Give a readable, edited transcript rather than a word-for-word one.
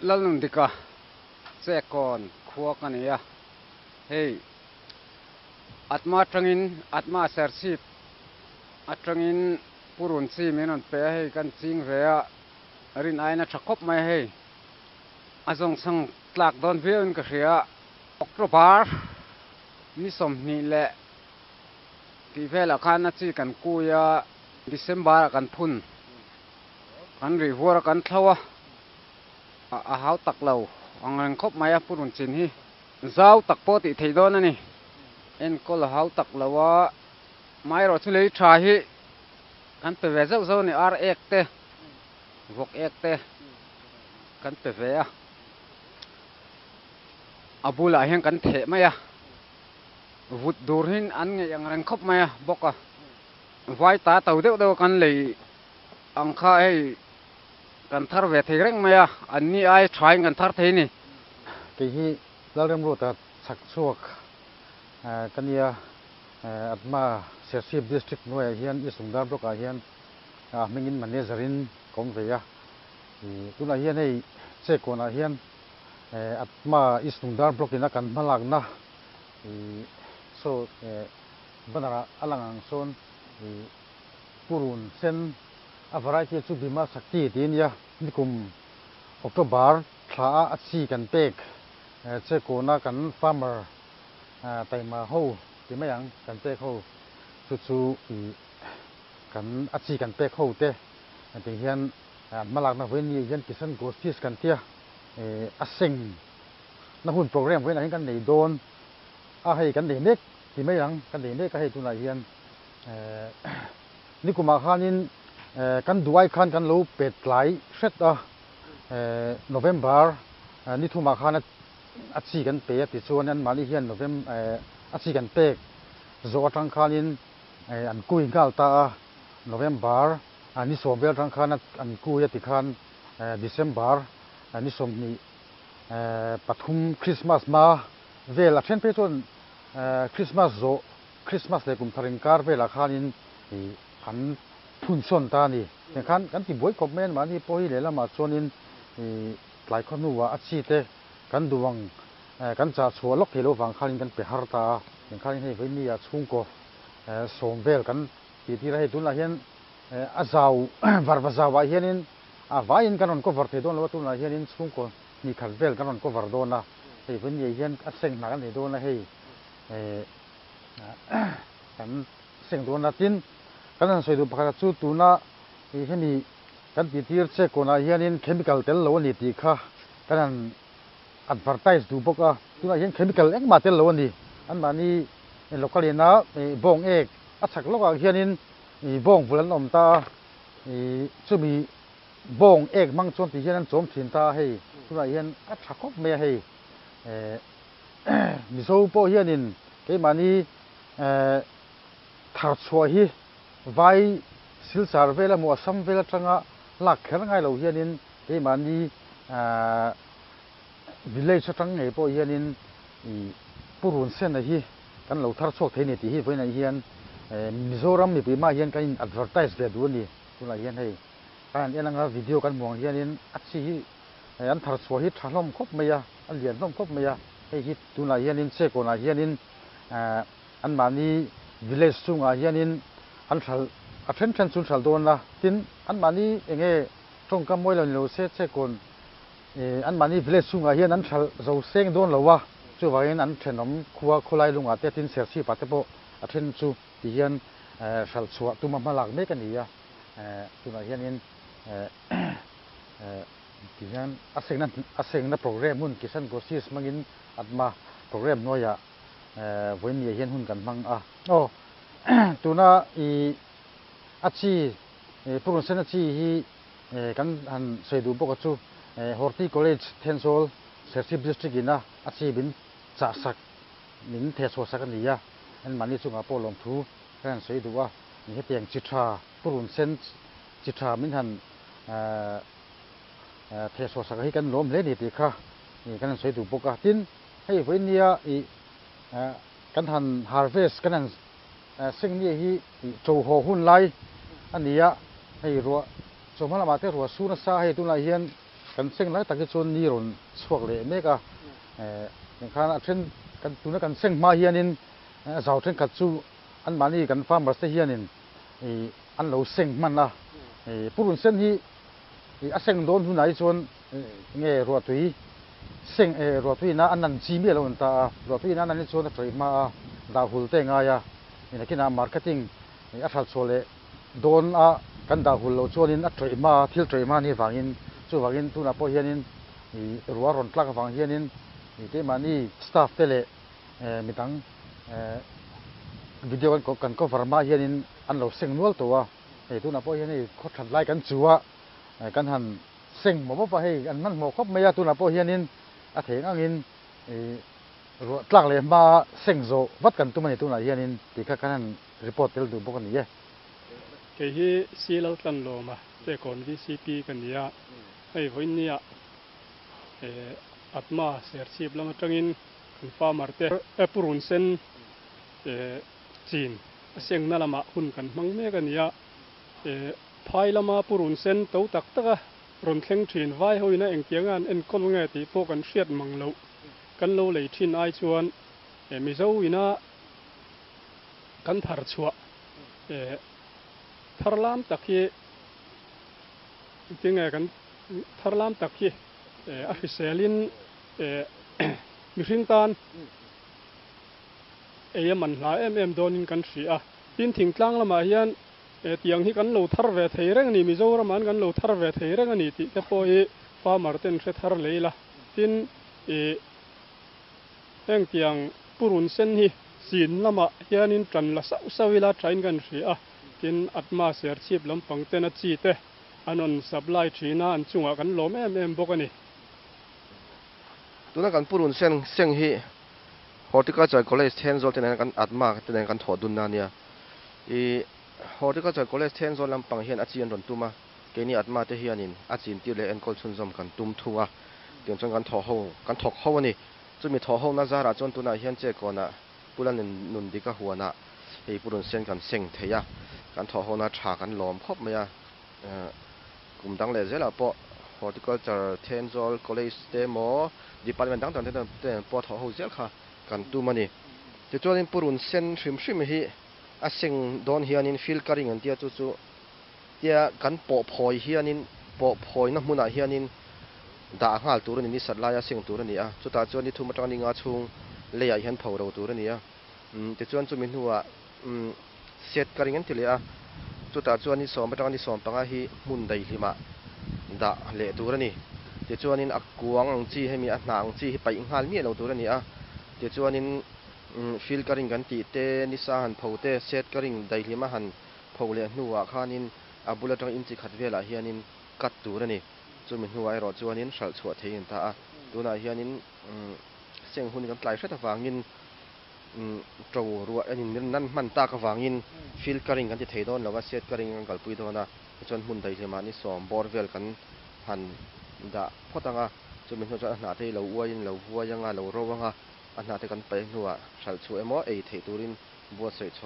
Lalnundika Chekawn khua ka ni a, hei Atma atangin Atma Serchhip atangin purun chi min rawn pe a, hei kan ching ve a, rin aiin a tha khawp mai a hei, a zawngchhang tlak dawn viauin ka hria a, October ni 20 leh tih velah khan a chi kan kui a, December ah kan phun. Kan rih vuar a kan thlo a, a hau tak lo ang reng khawp mai a purun chin hi. Zau tak pawh tih theih dawn a ni. Enkawl a hau tak lo a, amaherawh chu lei tha hi kan pe ve zauh zauh a ni, ar ek te, vawk ek te kan pe ve a. A bulah hian kan theh mai a, vut dur hi an ngeih ang reng khawp mai a bawk a. Vai ta to deuh deuh a kan lei ang kha hei kan thar ve thei reng mai a, an ni ai thain kan thar thei a ni. Kei hi Lalremruata chhak chhuak ka nia, Atma Serchhip District hnuaiah hian East Lungdar Block ah hian a hmingin Manager in ka awm ve a. Tunah hian hei Chekawnah hian Atma East Lungdar Block ina kan hmalakna saw Banner ah a lang ang sawn ih purun sen a variety chu Bima Shakti tih a nia. Nikum October thla a a chi kan pek che kawna kan farmer taima ho ti mai ang kan pek ho chu chu ih kan a chi kan pek ho te tih hian an hmalakna vawiin ni hian Kisan Gostis kan tia ih a seng na hun program vawiinah hian kan nei dawn a hei kan nei mek. Ti mai ang, ka nei mek a hei tunah hian nikumah khanin kan duai khan kan lo pet tlai hret a, November ni thumah khan a chi kan pe a tichuan anmahni hian November a chi kan pek zawh atang khanin an kui nghal ta a, November ni 10 vel atang khan an kui a tikhan December ni 23 Christmas hma vel a then phei chuan Christmas zawh, Christmas leh kum thar inkar velah khanin ih an phun sawn ta a ni. Tiang khan kan ti buai khawp mai a, mahni pawh hi lehlamah chuanin ih tlai khaw hnuah a chi te kan duh ang kan chah chhuah lawk thei lo vang khanin kan pe har ta a. Tiang khanin hei vawiin ah chhungkaw 10 vel kan tih tir a, hei tunah hian a zau varva zauah hianin a vaiin kan rawn cover thei dawn lo a, tunah hianin chhungkaw hnih khat vel kan rawn cover dawn a. Hei vawiin hian a seng hna kan nei dawn a hei kan seng dawn a tin kan han sawi duh pakhat chu tuna ih hemi kan tih tir che kawnah hianin chemical tel lo a ni tih kha kan han advertise duh bawk a tunah hian chemical engmah tel lo a ni anmahni local ina ih bawng ek a chhak lawkah hianin ih bawng vul an awm ta a ih chumi Bawng ek hmang chuan ti hian an chawm thin ta a hei, tunah hian a tha khawp mai a hei. Mizo pawh hianin keimahni thar chhuah hi vai silchar vel emaw Assam vel atanga lak kher ngai lo hianin keimahni village atang ngei pawh hianin purun sena hi kan lo thar chhuak thei a ni tih hi vawiinah hian Mizoram mipui hmaah hian kan in advertise ve duh a ni. Tunah hian hei kan han en anga video kan hmu ang hianin a chi hi an thar chhuah hi tha hlawm khawp mai a, a lian hlawm khawp mai a, hei hi tunah hianin Chekawnah hianin anmahni village chungah hianin an hralh a then then chu an hralh dawn a, tin anmahni eng nge tawngkam mawi lo ni lo se Chekawn anmahni village chungah hian an hralh zo seng dawn lo a, chuvangin an thenawm khua khawlai lungah te tin Serchhip ah te pawh a then chu Ti hian hralh chhuah tuma hma lak mek a ni a, tunah hianin ti hian a sengna a sengna program hun Kisan Groceries hmangin Atma program hnuaiah vawiin hian hun kan hmang a. Aw tuna i a chi purun sena chi hi kan han sawi duh bawk a chu Horti College Thenzawl Serchhip District ina a chi min chahsak min thehchhuah sak a ni a. Anmahni chungah pawh lawmthu ka han sawi duh a, ni hetiang chi tha purun sen chi tha min han thehchhuah sak hi kan lawm hle ni tih kha kan han sawi duh bawk a. Tin, hei vawiin nia ih kan han harvest kan han seng nia hi ih chaw haw hun lai a ni a, hei ruah chawhma lamah te ruah su nasa hei tunah hian kan seng lai tak hi chuan ni rawn chhuak leh mek a, khan a then kan tuna kan seng hma hianin zau thenkhat chu anmahni kan farmers te hianin ih an lo seng hman a, ih purun sen hi ih a seng dawn hunah hi chuan nge ruahtui seng eh ruahtui ina a nan chi miah lo an ta a, ruahtui ina a nan hi chuan a tawih hma a, dah hul te a ngai a, ih nakinah marketing ih a hralh chhuah leh dawn a kan dah hul loh chuanin a tawih hma a, thil tawih hma anih avangin chuvangin tunah pawh hianin ih ruah rawn tlak avang hianin ih keimahni staff te leh eh midang eh video kan cover hma hianin an lo seng nual tawh a, hei tunah pawh hian hei khaw that lai kan chu a kan han seng mawp mawp a, hei an hmanhmawh khawp mai a, tunah pawh hianin a thei ang angin ih ruah tlak leh hma seng zawh vat kan tum a ni tunah hianin tih kha kan han report tel duh bawk a ni e. Kei hi Silal Tlanlawma Chekawn VCP ka ni a, hei vawiinnia eh Atma Serchhip lam atangin kan farmer te purun sen eh chin a sengna lamah hun kan hmang mek a ni a, eh phai lama purun sen to tak taka rawn thleng thin vai hoina engtianga an enkawl nge tih pawh kan hriat mang loh kan lo lei thin ai chuan eh Mizo ina kan thar chhuah eh thar lam tak hi engtinge kan thar lam tak hi eh a hriselin eh mihring tan ei a man hla em em dawnin kan hria a. Tin, thingtlang lamah hian eh tiang hi kan lo thar ve thei reng a ni, Mizoram an kan lo thar ve thei reng a ni tih te pawh hi farmer ten hre thar lei la. Tin, ih heng tiang purun sen hi chin lamah hianin tan la sauh sauh ila thain kan hria a. Tin, Atma Serchhip lampang ten a chi te an rawn supply thin a, an chungah kan lawm em em bawk a ni. Tuna kan purun sen seng hi Horticulture College Thenzawl te nen kan Atma te nen kan thawh dunna a nia. Ih Horticulture College Thenzawl lampang hian a chi an rawn tum a, keini Atma te hianin a chin tir leh enkawl chhunzawm kan tum thung a, tiang chuan kan thawh ho kan thawk ho a ni. Chumi thawh hona zarah chuan tunah hian Chekawnah Pula nun dik a huanah hei purun sen kan seng thei a, kan thawh hona tha kan lawm khawp mai a. Kum dang leh zelah pawh Horticulture Thenzawl College te emaw Department dang dang te nen pawh thawh ho zel kha kan tum a ni. Tichuanin purun sen hrim hrim hi a seng dawn hianin field cutting an tia chu chu tia kan pawh phawi hianin pawh phawina hmunah hianin dah nghal tur a ni, ni sat laia seng tur a ni a, chutah chuan ni thum atanga ni nga chhung leiah hian pho ro tur a ni a. Tichuan chumi hnuah set ka ring an ti leh a, chutah chuan ni sawm atanga ni 15 hi hmun daihlimah dah leh tur a ni. Tichuanin a kuang ang chi hemi a hnah ang chi hi paih nghal miah lo tur a ni a, tichuanin field ka ring kan tih te, nisa han pho te, set ka ring daihlima han pho leh hnuah khanin a bul atanga inchi khat velah hianin cut tur a ni. Chumi hnuah erawh chuanin hralh chhuah thei a ni ta a, tunah hianin seng hun kan tlai hret avangin to ruah enin min nan hman tak avangin field ka ring kan ti thei dawn lo a, set ka ring kan kalpui dawn a, tichuan hmun daihlimah ni sawm bawr vel kan han dah phawt ang a, chumi hnu chuan a hnah te hi lo uaiin lo vuai ang a, lo ro ang a, a hnah te kan paih hnuah hralh chhuah emaw ei theih turin buatsaih chho.